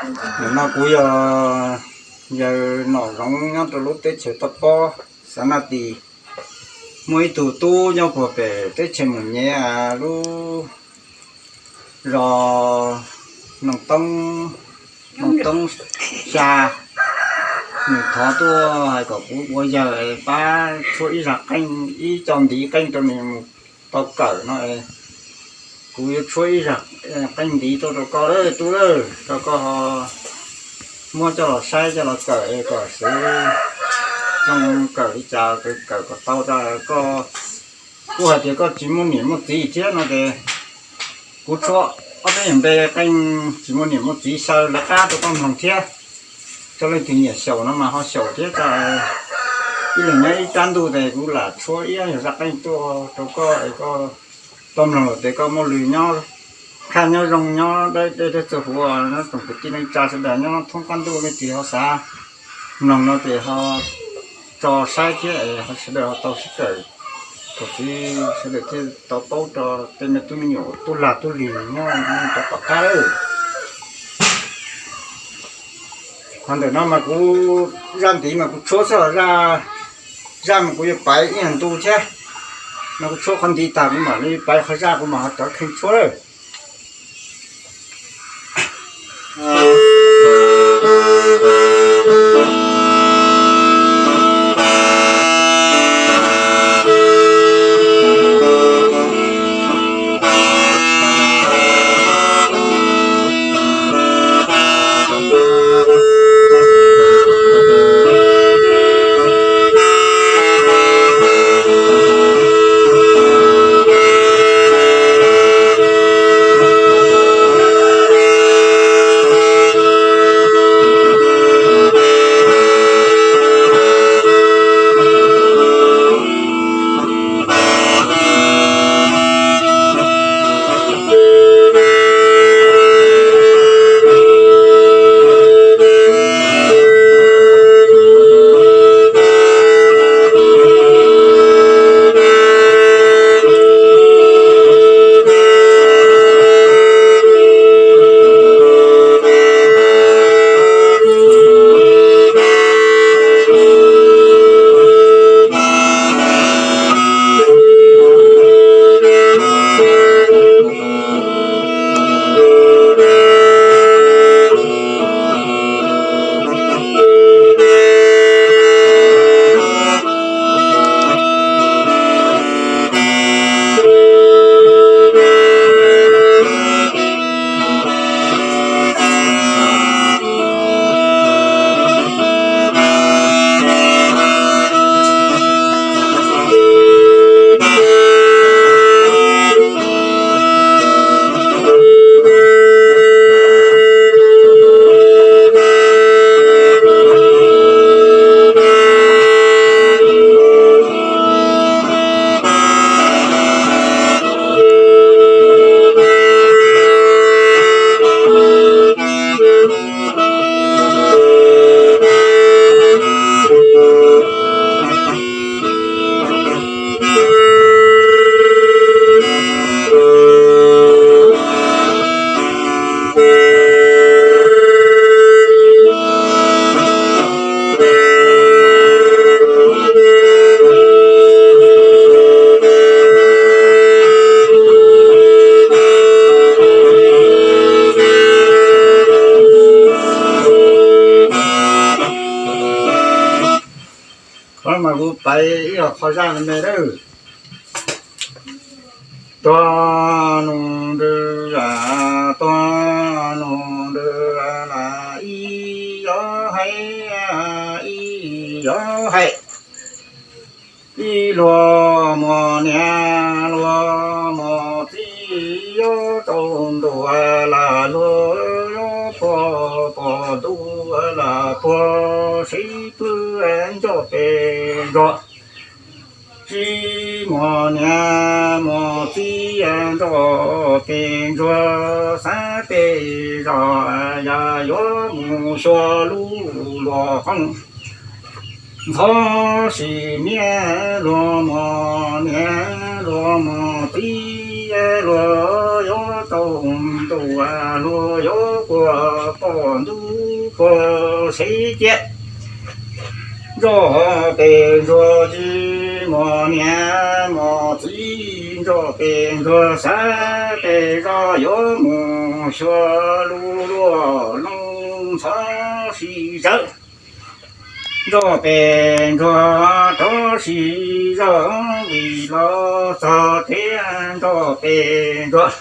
Nim no kuv yog yawg Nom Zoov nyob rau lub teb chaws Toj Pob, xav Naj Tis. Muaj ib tug tub nyob puag pem teb chaws Mus Nyev lub zos Noo Toob, Noo Toob Xya. Nws thov tuaj hais kom kuv ua yawg pab tshuab ib zag qeej, ib co ntiv qeej rau nws mus tau kawm no. Kuv yuav tshuab ib zag qeej ntiv tuaj rau koj lawm tub lawm, rau koj ho muab coj los saib coj los kawm kom xwv zoo, kawm li cas kawm kom tau rau koj. Kuj hais tias koj tsis muaj niam muaj txiv thiab no ces kuv tshuab ob peb yam npe qeej tsis muaj niam muaj txiv xyaw lawv qab rau koj mloog thiab. Txawm leej twg nyiam xyaum no mas ho xyaum thiab, ib leeg nyob ib rab ntuj ces kuv lam tshuab ib zag qeej tuaj rau koj es koj tau mloog lawm ces koj muaj lw nyob, khaj nyob zoo nyob deb dej txuag huv nyob tsoom kwv tij neej tsa sawv daws nyob thoob qab ntuj leej twg ho xav mloog no ces ho tso saib thiab es ho sawv daws ho tau sib kawm, thaum twg sawv daws thiaj tau paub rau tej me tub me nyuam tub lag tub lig nyob rau tom qab lawm. Qhov ntawm no mas kuv zaj ntiv mas kuv tshuab xwb, zaj mas kuv yuav paiv ib yam ntu thiab. No kuv tshuab qhov ntiv tag kuv mam li paiv qhov zaj kuv mam ho rov kheej tshuab lawm. Qhov mas kuv paiv ib qho zaj me lawm. Tuag nus ntws, tuag nus ntws las ib yog hais, ib yog hais. Ib luag mos niam luag mos txiv, yuav tau ntuas las luag yuav puag pom ntuj las puag sib pw ncoj pes ntsuag. Tsis mos niam mos txiv ntoj pes ntsuag, xav pes zog yam yuav mus xyuas lub luag qoob. Ntxhov sim niam luag mos niam luag mos txiv, Luag yuav tsaus ntuj, luag yuav kua poj ntub poj xeeb ciaj. Nroj pes ntsuag tsis muaj niam muaj txiv, nroj pes ntsuag xav pes zog yuav mus xyuas lub luaj looj txhob sib zawv. Nroj pes ntsuag rov sib zog vim los txog tiag, nroj pes ntsuag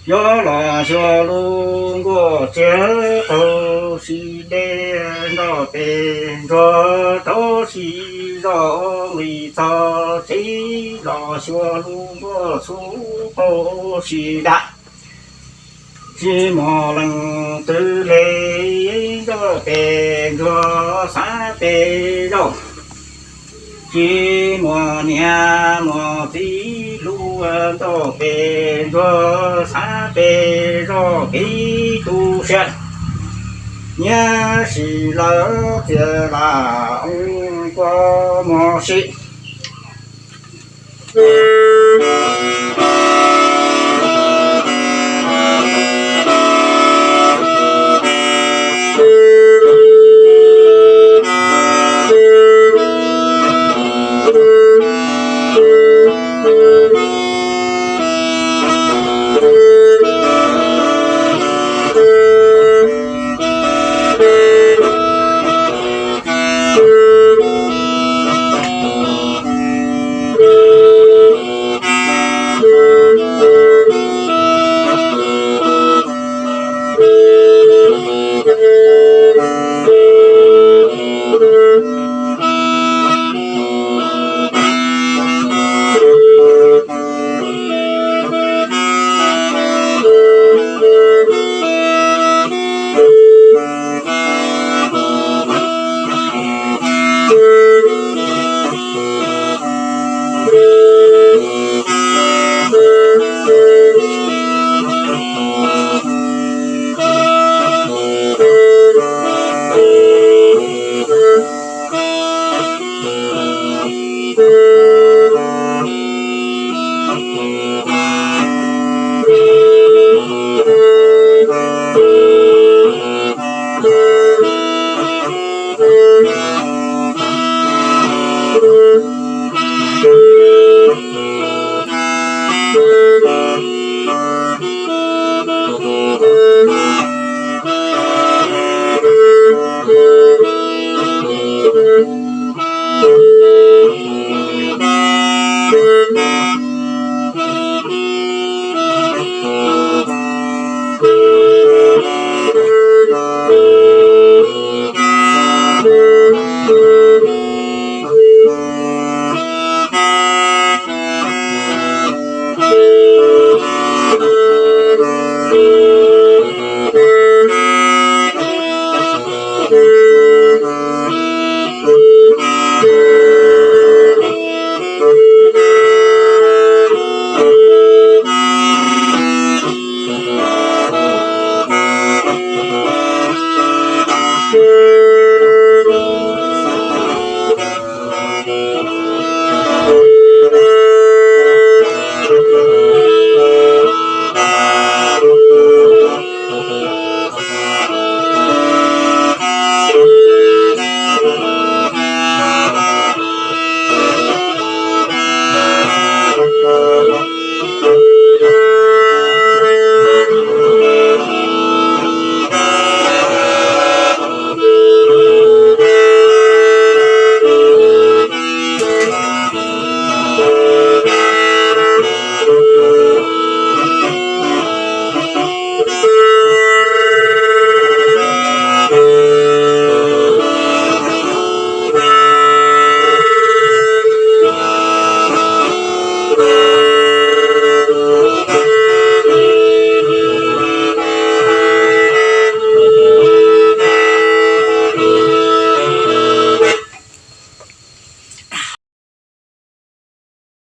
yuav los xyuas lub nkuaj tsiaj qaug sib dej, nroj pes ntsuag rov sib zog vim txog tsev los xyuas lub nkuaj txhuv qaug sib daj. Tsis muaj leej twg le, nroj pes ntsuag xav pes zog. Tsis muaj niam muaj txiv hlub, nroj pes ntsuag xav pes zog kev tu siab. Nyias sim lawv txias lam kua muag si.